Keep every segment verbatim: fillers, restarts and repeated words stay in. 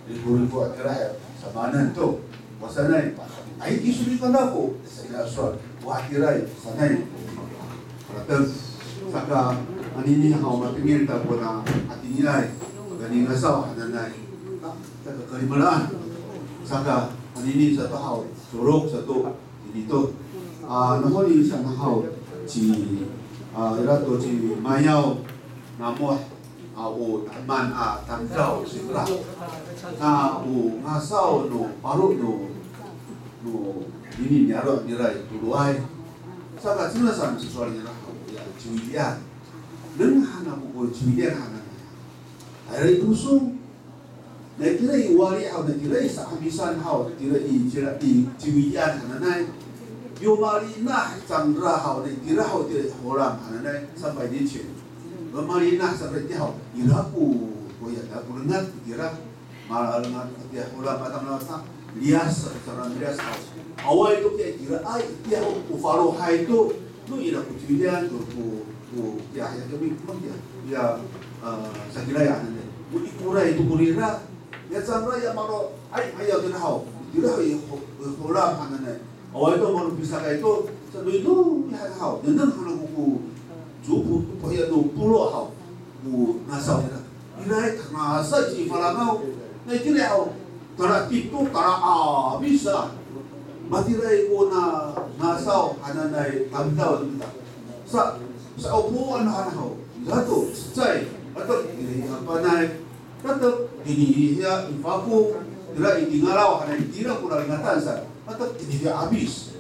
Rikoriko a tira i samaanen to. Wa sanay, ay, kiso ni kanako, sa ira sowal. Wa tira i sanay. Harateng, saka, anini haw matengil ta kona hatiniay, saka ningasaw hananay. Saka kalimelaan. Saka, anini sato haw, sorok sato, ini to. A, nahoni sa na haw, ci, a, ira to ci Mayaw, namoh, a, o taheman a tamdaw cingra. Na o ngasaw no paro no, no ini niyaro' nira i toloay. Saka cingra sa misasowal nira haw, ya, ciwidian. Neng han ako ko ciwidian hananay. Tayra i Posong. Na itira i Wali haw, na itira i Sa'amisan haw, itira i, itira i ciwidian hananay. Yo malinah cangra haw, na itira haw, itira i Holam hananay, sampay nicin. Yo malinah cangra itiya haw, ira ko, koya, ira ko lengat itira. Malengat itiya Holam, matang na sa, liyas, cangra liyas haw. Awaay to kiya itiraay, itiya haw, ko falohay to, no ira ko ciwidian, ko, ko, ko, ya, ya, kami, kami, ya, ya, eh, sakilay hananay. Ko ikoray to korira, ya, cangra, ya, maro', ay, ay, ya, kira haw, kira haw, i Ho-, i Holam hananay. Awaay to maro' pisakay to, sa, no, no, ya, haw, nengneng han ako ko, ko, ko, ya, no, polo haw, ko ngasaw nira. Ira i, tangasa ci Falangaw, na itira haw, tala tito, tala 'amis a. Matiraay ko na, ngasaw hananay tamdaw nita. Sa, sa opo ano han haw. Ira to, cecay. Ato, ira i Apanay. Ato, ini hiya i Fako. Ira i Tingalaw hananay, ira ko lalingatan sa. Ato, ini hiya 'amis.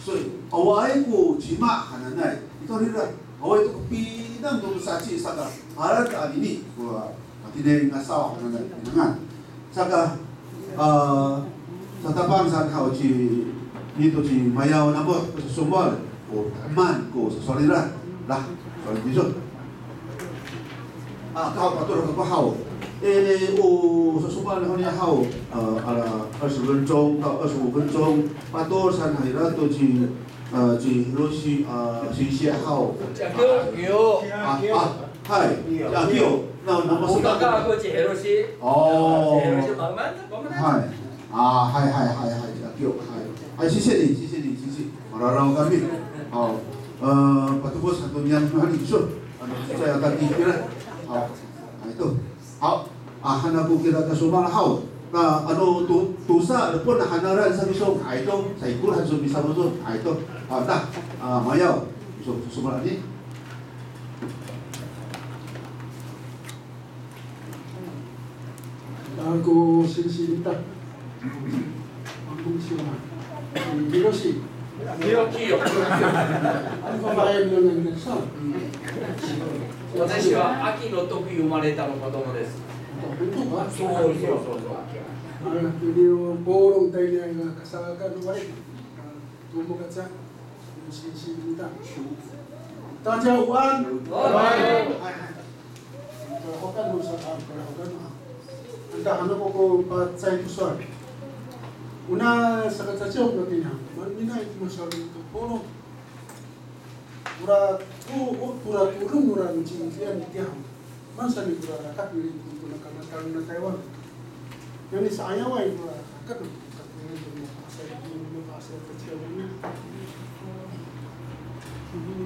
So, awaay ko cima hananay. Ito rira. Awaay to ko pinang to ko saci saka. Arat anini ko, a, matini ngasaw hananay pinangan. Saka, a, satapang saan haw ci, nito ci Mayaw namo ko sasowal, ko taheman ko sasowal nira. Lah, sowal nira. A, ka, pator kako haw. E, o sasowal nahoni haw, a, ala 二十分钟到二十五分钟, pator saan ira to ci, a, ci Hiroshi, a, singsi haw. Ci Akio. A, a, hay. Ci Akio. Na, namo sa. O kaka ako ci Hiroshi. O. Ci Hiroshi, mangman, mangman. Hay. A, hay, hay, hay, hay, ci Akio, hay. Hay, 谢谢你, 谢谢你, 谢谢. Mararaw kami. Haw. E, patopos sato niyam nani, so. Ano, cecay a taki kira. Haw. Hay to. Haw. A, han ako kira kasowal haw. Na, ano, to, tosa, lepon na hanaran sa miso, hay to. Saikor han so misamoso, hay to. Haw, ta. A, Mayaw. So, sowal ni. Ako singsi ita. Ako singsi ita. Hiroshi. Hiroshi. Ano ba maayam no nang sa? 私は秋の時生まれたの子供です。本当か？そうそうそうそう。あ、polong tayo niya kasaka no wari. Tomo kaca, singsi ita. 大家午安。 Kalahokan no sa, a, kalahokan no. Anta han ako ko pacay to sowal. Ona saka caciyaw ko tiniya. Maminay ko masowal to polong. Ora, o, o, ora tolon nora no cimiciyan itiya. Maan sa ni kora rakat nira i tona kanatal no Taywan. Nani sa'ayaway kora rakat no, sa kora no, sa kora no, sa kora no.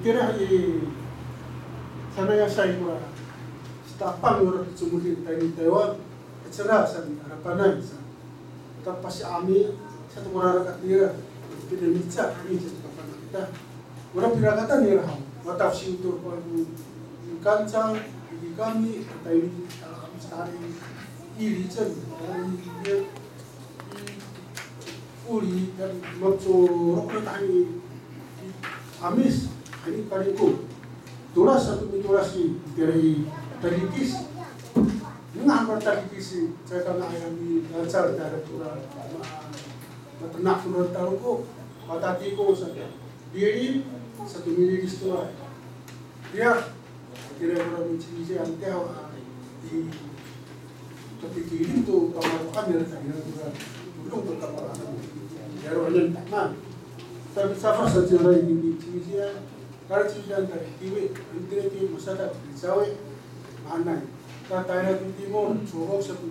Itira i, sanay sa i kora, sitapang nora cimocin tayni Taywan, kacera sa ni harapanay sa. Ta pasi'ami sato ko rarakat nira. Pina mica kami sato ko rarakat nira. Ora pirakatan nira haw. Mata fesiw to ko Kangcang, i kami, tayni, a, kami sa i Ilicen, a, i, i, Oli, kan, macorok na tayni, i, 'Amis, tayni Kaliko. Tolas sato mitolas i, itira i Tadikis. Nengneng han ko Tadikis i, caay ka nga'ay a milacal tayra tora, ma-, matenak tora Taroko, patatiko sa, Bilin sato mililis to a. Tiya, itira kora micimiciyan tiya, a, i, kapikilim to kamaro'an nira tayra tora, todong to kamaro'an. Yaro' niyam taman. Tapi safar sa tira i micimiciyan. Kala cimiciyan ta i Kiwi, itira i Kiwi masadak, i Cawi, maanay. Ta tayra to timol, Sohok sato,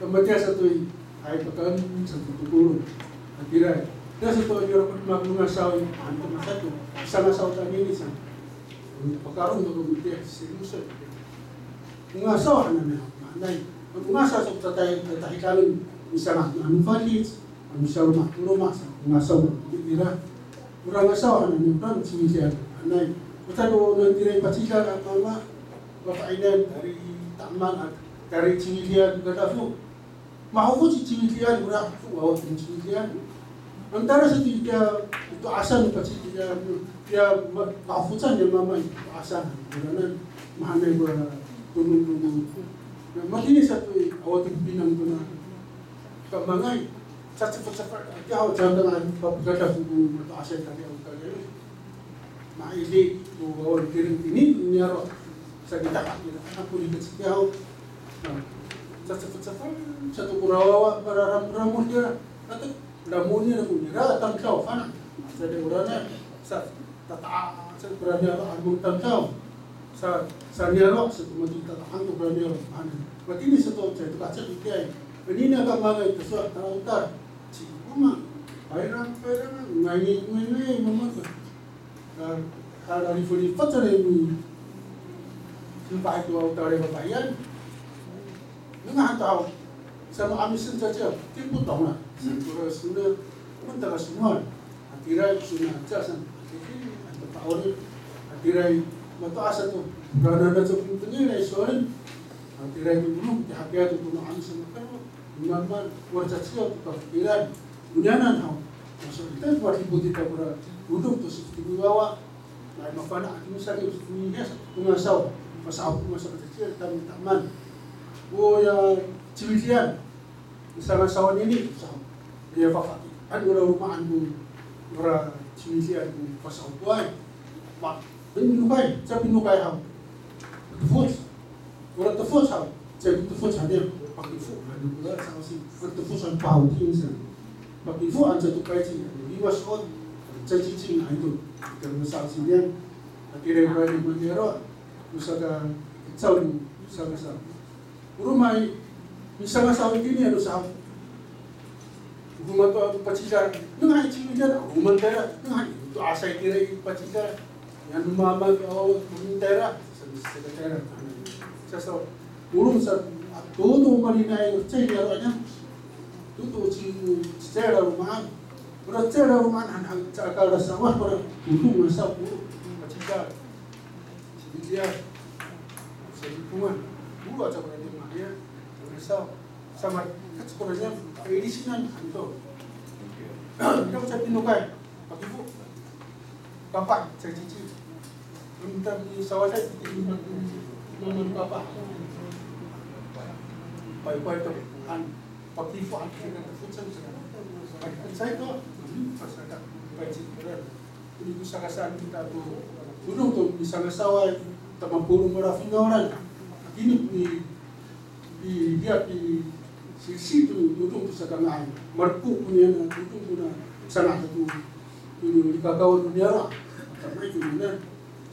Ka matiya sato i, ay pakaen sato to polong. Hatiraay. Tiya sato i, ira ko demak no ngasaw i, ano ko masato, sangasaw tanini sa. Pakaron to ko matiya, seryoso. Ngasaw hananay, hananay. Ngasaw sa tatay, tatahidangen, misanga' ano falic, ano saloma' to loma' sa, ngasaw ira. Ora ngasaw hananay, ora cingidian hananay. Ota to nani tira i pacidal a mama, papainay, tari taman, tari cingidian kadafo. Mahofoc i cingidian, ora, wawa to cingidian. Ano tara sa tiya, to asan, pacid tiya, tiya ma-, mahofocan ya mama i to asan. Oranan, mahaenay ko tonong tonong. Na, matini sato i, awa to pinang to na. Kamangay, sacefecefel, tiya haw, canang a, papikada ko to asan, tari awa tari. Maili ko wawa tireng tini, niyaro'. Sa kita ka, kita ka, ako ni kacitiyaw. Sa cefet-cefet, sa to ko rawawa, mararamramod nira. Ato, ramod nira ko nira, tamdaw, fana'. Sa de orana, sa tata, sa orana, among tamdaw. Sa, sa niyaro', sa to mati tata'ang to orana, fana'. Matini sa to, sa to kacak itiyay. Anini a kamangay, to sa, taraw ta. Ci, mama, payrang, payrang, ngaini, ngaini, mama. A, a, a, lifot, lifot sa rin. Sino pa ito, a, tawag ko pa yan? Nengneng han to haw. Sa no 'Amis sa caciyaw, 听不懂 a. Sa ko ra sona, ko tara sona. Hatiraay sona, casan. Hatiraay, ano to pa ori. Hatiraay, Mato'as to, ora nana to pingtengil a so'elin. Hatiraay ko 'orip, ti hakiya to ko no 'Amis a mapero. Mimaan, ora caciyaw to kafikiran. Oniyanan haw. Maso'elin to, matipo kita kora 'orip to sifiti wawa. Ay, mafana' a kimisaki, mihiya sa to ngasaw. Masa'opo, masa'opo, caciyaw, taman, taman. O ya, ciwidian. Misangasaw anini, sa, ya, fafaki. Ano ora loma'an ko, ora ciwidian ko pasa'opoay. Ma, pinokay, caay pinokay haw. Tefoc. Ora tefoc haw. Caay tefoc haw, pakifo. Ano ora sa'osi. Ora tefoc haw, pahawtin sa. Pakifo han caay to payci. Ano, iwas on. Caay cicing, ano to. Ika no sa'osi niyan. Hatiraay ko niyaro'. O saka, caw, misangasaw. O roma i, misangasaw itini ano sa. O roma to a pacidal, nengneng i ciwidian, o roma tayra, nengneng i, to'asay kira i pacidal. Yan no mama to awa, o roma tayra, sa, sa tayra. Sa, sa, o roma sa, a, todo malinaay, cecay niyaro' niyan. Todo ci, cecay a loma'an. Ora cecay a loma'an, han, han, caay ka lasawad, ora, o roma sa, o, pacidal. Sibitiya, sa Lipongan. Bolo aca ko niyam a hiya. Sa, sa ma, kac ko niyam, kailisinan, han to. Ira ko caay pinokay, pakifo. Papa, caay cici. Minta ni sawaday, minta ni papa. Paypay to, han, pakifo, han, kira, kafucan, sa. Paypay to, pasaka, payci, kira. Ini ko saka saan kita to, todong to misangasaway, ta mapolong ora finawlan. Ini pi, pi, diya pi, sisi to, todong to sakanga'ay. Mareko koniyan a todong kona sanga' to, to likakawan no niyaro'. Kamay koniyan.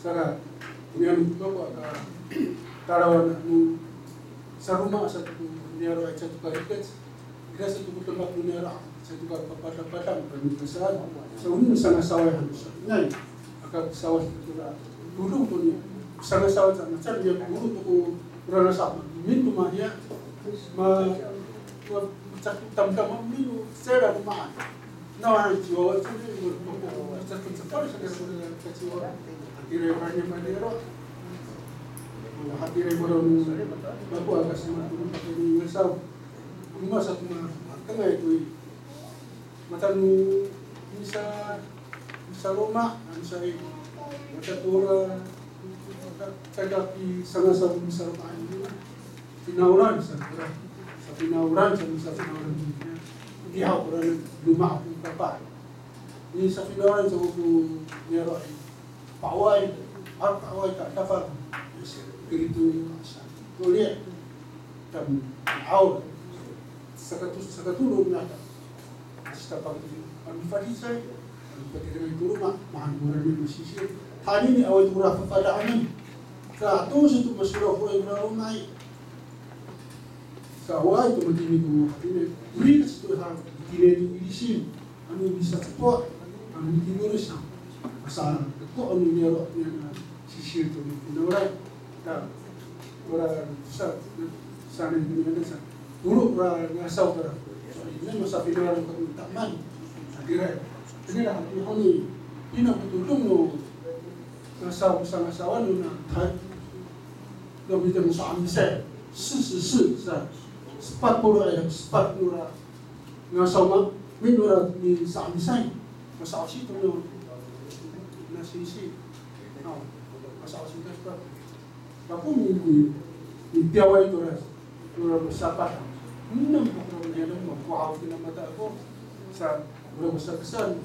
Saka, koniyan ko mako aka talawan no saroma sato ko niyaro' ay caay to karikec. Ira sato ko demak no niyaro', caay to kapapadangpadang, kami kasaan. Sa o nini sangasaway han sa. Nay, aka sawad to ra. Todong to ni sangasaway sa, macan niya todong to ko rarasa. Min to mahiya, ma, ma, caay to tamdam, ma, min to, sera ko maan. Nawa han ciwawa, caay to, ma, ma, caay to, caay to, sa, sa, sa, ciwawa. Hatiraay ko niyam a niyaro'. Hatiraay ko niyam a niyaro'. Mako aka sima to, mako ni ngasaw. Roma sato ma, matengay to i. Mata no misa, misaloma, ano sa i, mata to ra, caay ka pisangasaw misaloma ano. Finawlan sa, sa finawlan sa, misa finawlan. Di haw, ora loma' ko papa. Misa finawlan sa ko niyaro' i. Pa'away, a, pa'away ka, kafang. Kirito, sa, to liya. Tam, aw. Sakato, sakatolo niyata. Asta pang, pang fadisay. Pang fadisay to roma, mahan ko ra ni masisir. Tayni i awaay to ra fafadaan. Sa, to sa to masira ko ay ra roma i. Sa, awaay to matini ko, matini. Uri ka sa to ha, matini to ilisin. Ano misacepo', ano mitimiris, asa ko ano niyaro' niyan a sisir to no finawlan. Ta, ora sa, sa niyan sa, tolo ora ngasaw tora. So, ini masa finawlan ko taman. Hatiraay. Ini ra, ini, ini ko todong no ngasaw, misangasawan no na, ta, no mita no sa'amisay. Sisisi sa, sepat polo' ay, sepat nora. Ngasaw ma, minora misa'amisay. Masa'osi to no, nasisi. O, masa'osi to sa. Mako mi, mi, mitiyaway to ra, to ra masapat. Enem ko ra, enem ko, ko aw kina mata ako. Sa, ora masakesan,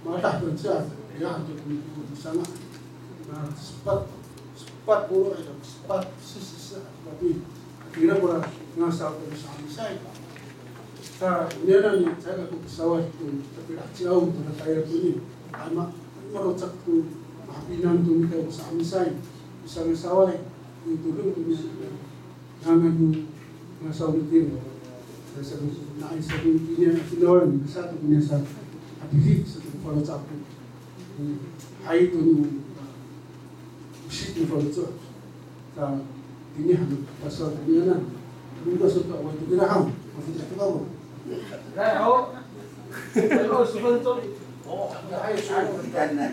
madah to sa. Ya, to ko, ko, ko sanga. Na, sepat, sepat polo', ay, sepat, sisisi, tapi, kira ko ra, ngasaw to misa'amisay. Sa, oniyanan i, caay kako pisawad to, tapi ra ciyaw to, na kaya to ni. Ama, marocak to, mahapinang to, mita ko sa'amisay, misangasaway, mitodong to niyan, ngangan no ngasaw no tiro. Sa, sa, nai sa ko iniyan a finawlan, sa to ko niyan sa, hatini, sa to ko faloco' ako. Hay to no, a, osit no faloco'. Sa, tini han, pasal tinianan. Nona sato awaay to ira haw. Mafita' to kako. 来，好。最后十分钟。哦，还有十五分钟。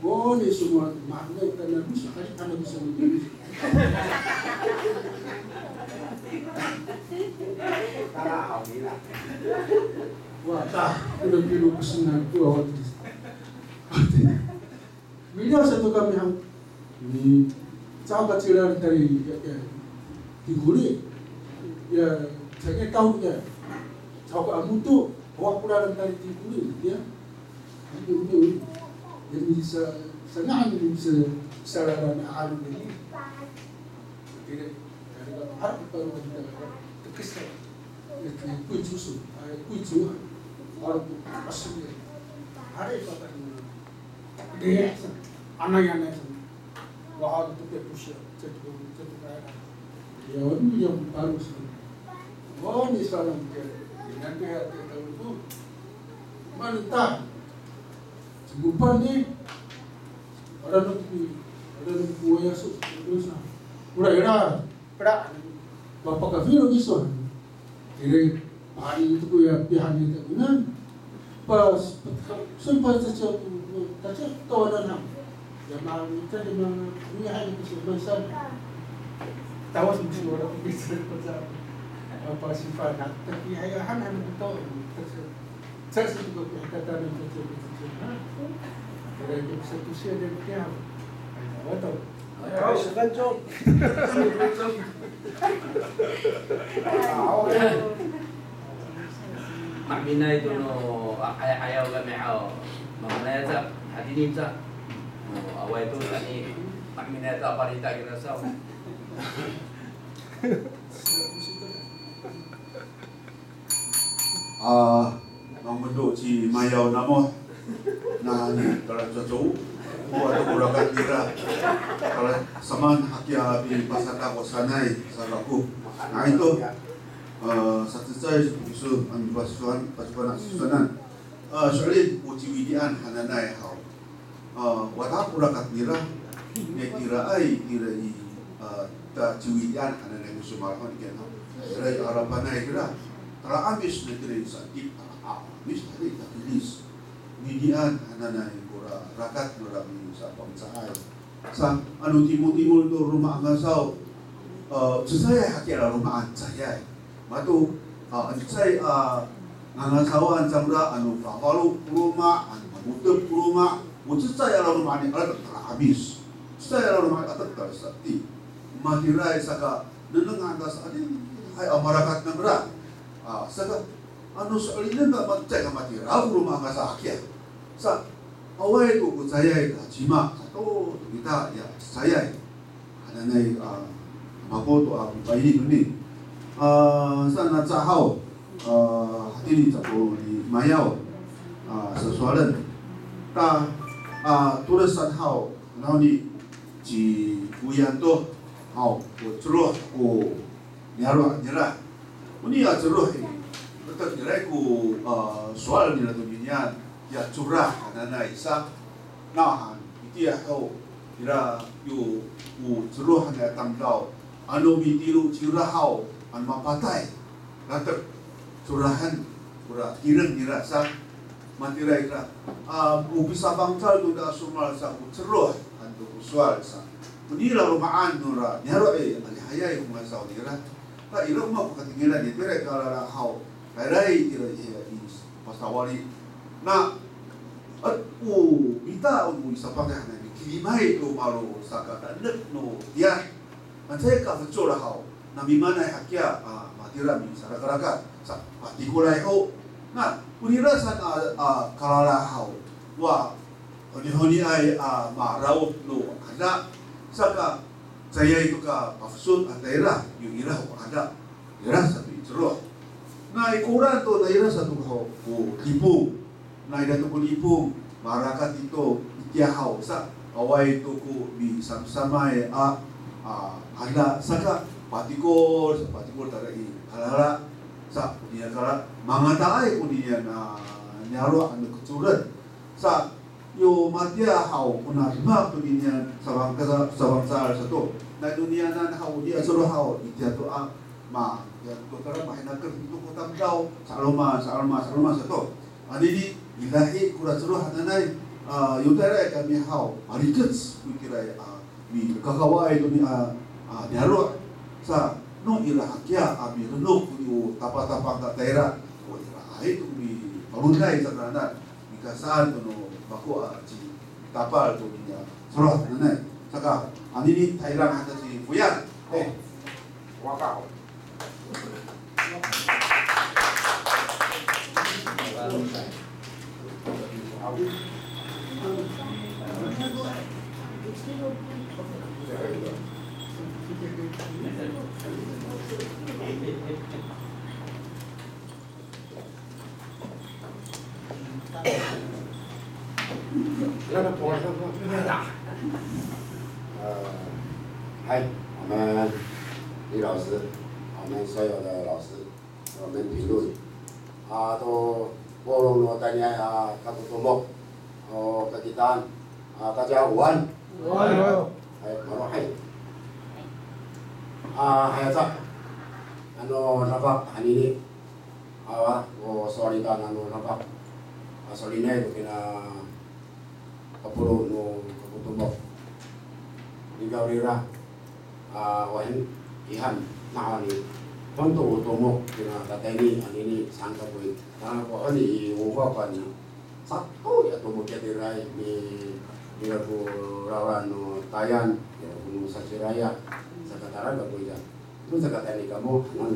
Ko ni semua makna tanah bisa, hari tanah bisa begini. Tanah awila. Wata, udah pilu kesenang tuh awal di. Miliyaw sato kami haw. Ni, caho ka cila tayra i, ya, ya, tingkoli. Ya, caay ka taw ya. Caho ka amoto, hawa ko lalan tayra i tingkoli, ya. Ano, ano, ya, ni sa, sa ngaan ni sa, sa lalan a ano ni. Tira, tira, harap ko paro kita, tekes ka. Ya, 贵族所，哎，贵族啊，harap ko asal ya. Hari pa ka ni. Dih, sa, anay, anay, sa. Wa, haw to, to, to, siya, sa to, sa to, kaya. Ya, wani, ya, paro sa. Wa, ni sa lang ke, nanti ya, kita lupa. Manta. Sigupan ni. Ada nanti, ada nanti buaya su, itu sa. Ura, ira, pera. Bapak kafiro kiso. Kira, hari itu ko ya, pihak ni tak guna. Pas, sempat saja, saja tawanan ham. Ya, mau, kita di mana, ini hanya kesulitan. Tawas mesti orang bisa percaya. Apa sifat, tapi hanya hanya betul. Sa, sa, sa, sa, sa, ha? Kaya ko sa to siya, dia, dia. Ay, tawa to. Ay, tawa. Maminay to no, a-, ay-, ayaw kami, aw. Maminay sa, hatini sa. No, awaay to, tani, maminay to, parita kira sa. A, mamado ci Mayaw namo. Na, tala caco. Ko ato ko rakat nira. Tala samaan hakiya pipasadak ko sanay, sa kako. Na ito, a, sacecay iso, ano, pasokan, pasokan a sosanan. A, so'elin ko Ciwidian hananay haw. A, wata ko rakat nira. Nitiraay nira i a, ta ciwidian hananay ko somalaho ni kena. Ira i alapanay kira. Tala'amis na kira i sa'etip, tala'amis, ira i takilis. Widian hananay kora rakat nora misapangcaay. Sa, ano timol, timol to roma a ngasaw, e, cecayay hakiya laloma'an, cecayay. Mato, a, cecay, a, ngangasawan cangra, ano fafalo ko loma', ano mamotep ko loma', o cecay a laloma'an i, alatek tala'amis. Cecay a laloma'an i, alatek talasa'etip. Matiraay saka, nengneng han ta sa, adihay a marakat nangra. A, saka, ano so'elinen ta, ma, cecay ka matira ko loma' a ngasaw hakiya. Sa, awaay to ko cecayay ka cima sato, to kita ya cecayay hananay, a, mako to a paini noni. A, saan a cahaw, a, hatini capo ni Mayaw, a, sasowalen. Ta, a, tolesan haw, nawhani ci Foyan to, haw, ko celoh ko niyaro' nira. Oni ya celoh i, latek nira ko, a, sowal nira toninian, ya corah hananay sa, nawhan, itiya ho, ira yo, o celoh hananay a tamdaw, ano mitilo cira haw, ano mapatay, latek corahen, kora tireng nira sa, matiraay kira, a, o pisafangcal to da somowal sa ko celoh, han to ko sowal sa. Oni laloma'an nora niyaro' i, adihayay ko ngasaw nira. Ta ira o mako katengilan i, tiraay kalala haw, tayra i, tira i, i pasawali. Na, et, o mita o no i sapakay hananay, kilimay to malo saka tanek no tiya. Mancay ka fecol haw, na mimaanay hakiya, a, matira misarakaraka, sa, patikolay ho. Na, o nira saan a, a, kalala haw, wa, honihoniay a maraod no ada, saka, caay to ka pafesot a tayra, yo ira ho ada, ira sato i celoh. Na ikoran to, na ira sato ho ko lipong. Na ira to ko lipong, marakat ito, itiya haw sa, awaay to ko misamsamay a, a, ada, saka patikol, sa patikol tayra i kalala, sa, koniya kala, mangataay koniya na niyaro' ano kecolen. Sa, yo matiya haw, kona demak toninian sawang, sawangcal sato. Na toniyanan haw, itiya celoh haw, itiya to a, ma, ya to tayra mahinaker to ko tamdaw, sa'aloman, sa'aloman, sa'aloman sato. Anini, ira i kora celoh hananay, a, yo tayra i kami haw, marikec, ko tiraay, a, mikakawaay to ni, a, a, niyaro', sa, no ira hakiya, a, mirenok ko o tapatapang ta tayra, o iraay to mipalonay sa kananan, mikasaan to no mako a, ci tapal to niya, celoh hananay, saka, anini, tayrang han ta ci Foyan, e. Wakaw. 呃，嗨，我们李老师，我们所有的老师，我们评论，啊，to polong no tayniay a kakotomok, o kakitaan, a, 大家午安。午安。Hay, maro' hay. A, hay aca, ano, dafak hanini. Awa, o sowal ita nano dafak. A, solinay to kina kapolo no kakotomok. Nikawrira, a, o hen, i han, nawhani, honto o tomok kina tatayni anini saan kako i. Tangasa ko honi i, o, ko, ko, na. Sato ya tomok itiraay, mi, mira ko lalan no Tayan, mira ko no Saciraya, saka tayra kako ita. Mo caka tayni kamo, hanan.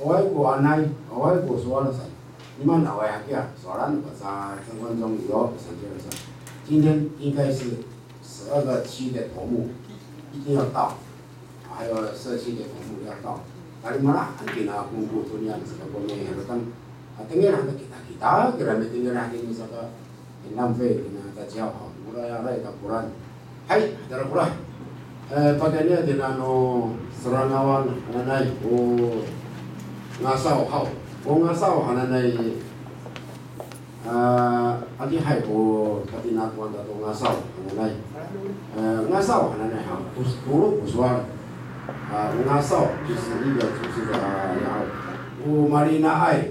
Awaay ko anay, awaay ko sowal sa. Nimaan awaay hakiya, sowalan ko sa, 陈观众 yo, sa, sa. 今天应该是十二个区的头目一定要到，还有社区的头目要到。Talimalaan kina kongko to niyam sa kako miharateng. A, tengil han kita, kita, kira mitengil han kita saka, hinang fe, kina ta ciyaw, ha, mora ya ray ka koran. Hay, tara koran. E, pakayni tina no Serangawan hananay, o ngasaw haw. O ngasaw hananay, a, A, adihay ko tatinakoan tato ngasaw hananay. E, ngasaw hananay ha, ko, tolo ko sowal. A, ngasaw 就是一个组织的，a, 然后 ko malinaay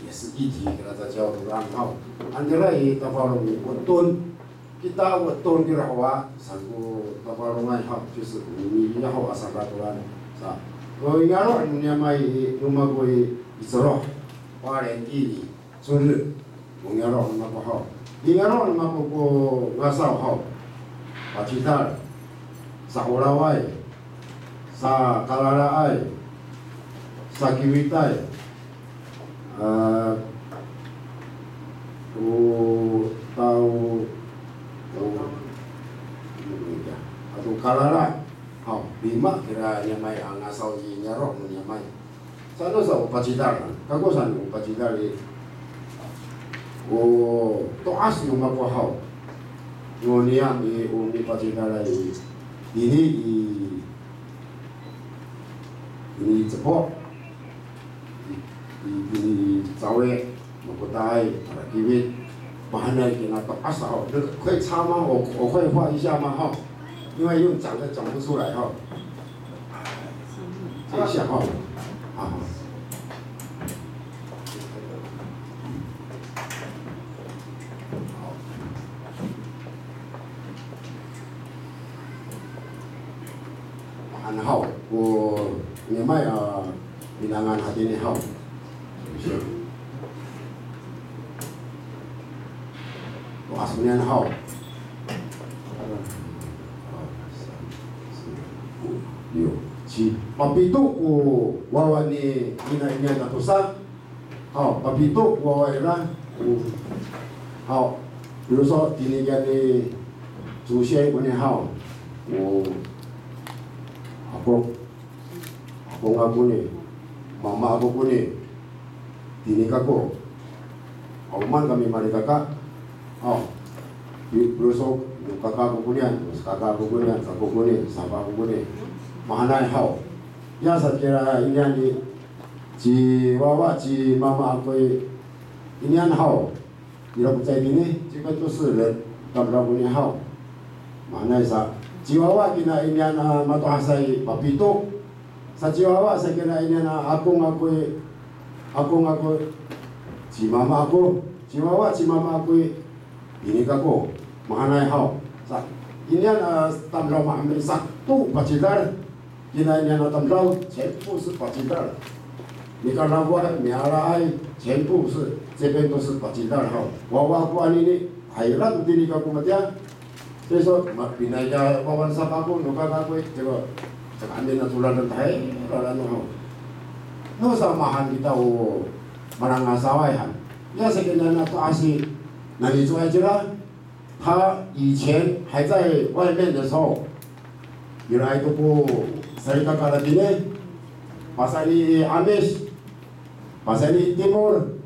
也是一体 kira caciyaw to raan haw. Ano ira i Tafalong i weton. Kita weton kira hawa, saan ko Tafalongay haw, 就是 o niyaro' a saka to raan. Sa, o niyaro' no niyam i, no mako i, i Celoh, 花莲玉里 Cunril, o niyaro' no mako haw. Niyaro' no mako ko ngasaw haw. Pacidal, sa Olaway, sa Kalalaay, sa Kiwitay, a, o, taw, o, ato Kalala haw, lima kira niyamay a ngasaw i niyaro' no niyamay. Saan sa o pacidal, kako saan o pacidal i, o to'as no mako haw. No niyam i, o nipacidalay i, ini i, ini i Cepo', i, i, ini i Cawe', Mokotay, Tarakiwit, mahaenay kina to'as haw. 可以插吗？我，我可以画一下吗？哈，因为用讲的讲不出来哈。这一下哈，好，好。Mahaen haw, ko niyamay a pinangan hatini haw. To'as niyan haw. Yo, ci, papito ko wawa ni ina niyan tatosa. Haw, papito ko wawa ira. Haw, 比如说 tiniyan ni 祖先 koni haw. O, ako, ako nga koni, mama ako koni, tini kako. Aw, maan kami malikaka. Aw, pi-, piloso, no kaka ako konian, no kaka ako konian, kako koni, safa ako koni. Mahaenay haw. Ya sa kira inian i, ci wawa, ci mama ako i, inian haw. Ira ko caay kini, ci kato seren, tamdaw koni haw. Mahaenay sa, ci wawa kina inian a mato'asay papito. Sa ci wawa sa kina inian a akong ako i, akong ako, ci mama ako, ci wawa, ci mama ako i, ini kako, mahaenay haw. Sa, inian a tamdaw mahaenay sato pacidal. Kina inian a tamdaw, 全部是 pacidal. Mikalawa, mialaay, 全部是, 这边都是 pacidal haw. Wawa ko anini, hayran tini kako matiya. 所以说, ma, pinay ka wawan sa kako, no kaka ako i, 这个, saka amin a toladan tahay, lalan no haw. No sa mahaen kita o malangasaway han. Ya sa kina na to'as i, nani cowa cira, 他以前还在外面的时候, ira to ko salikaka tini, pasayra i Amis, pasayra i Timol,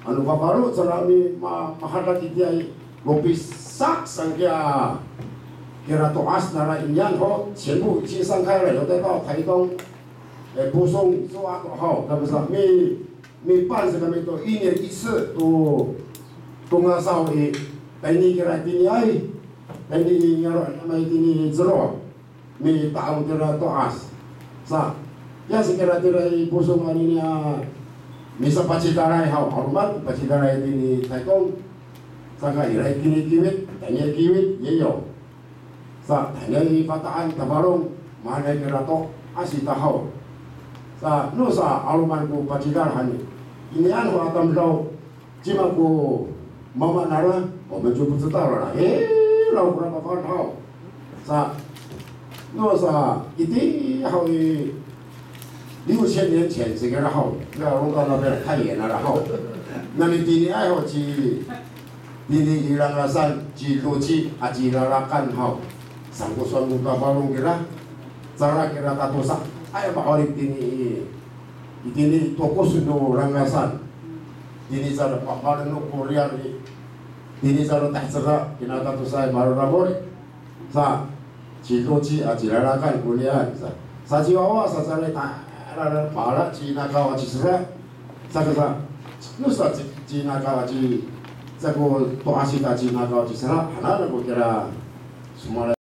ano fafalo cangra mi ma, mahadak itiya i, lopisak saan kiya, kira to'as nara inian ho, 全部清算开了，有带到台东, e, Posong, Cowa to haw, kami sa, mi, mipan sa kami to, 一年一次 to, to ngasaw i, tayni kira tiniay, tayni i niyaro' niyam itini i Celoh, mita'ong tira to'as. Sa, ya sa kira tira i Posong anini a, misapacidalay haw, 'aloman pacidalay itini Taytong. Saka ira itini Kiwit, tayni Kiwit, 也有. Sa, tayni i Fata'an, Tafalong, mahaenay kira to'as ita haw. Sa, no sa, 'aloman ko pacidal hani. Inian ho a tamdaw, cima ko mama nara, 我们就不知道了啦. E, raw kora mafana' haw. Sa, no sa, itiya haw i, 六千年前 sa kira haw. Kira 'aloman kora mafana' 太远了啦 haw. Nani tiniay haw ci, tini i Langasan, ci Loci, a ci Lalakan haw. Saan ko sowal no Tafalong kira. Cara kira tatosa, ay ma'orip tini i, itini tokos no Langasan. Tini cara papalenok ko riyar i, tini cara tahecera, kina tatosaay mararamod. Sa, ci Loci a ci Lalakan konian sa. Sa ci wawa sa, sa ray ta, ra, ra, pala ci Nakaw a ci Sera. Sa, sa, sa, no sa ci, Cinakaw aci, cako to'asi ta cinakaw aci sera, hananay ko kira somowalay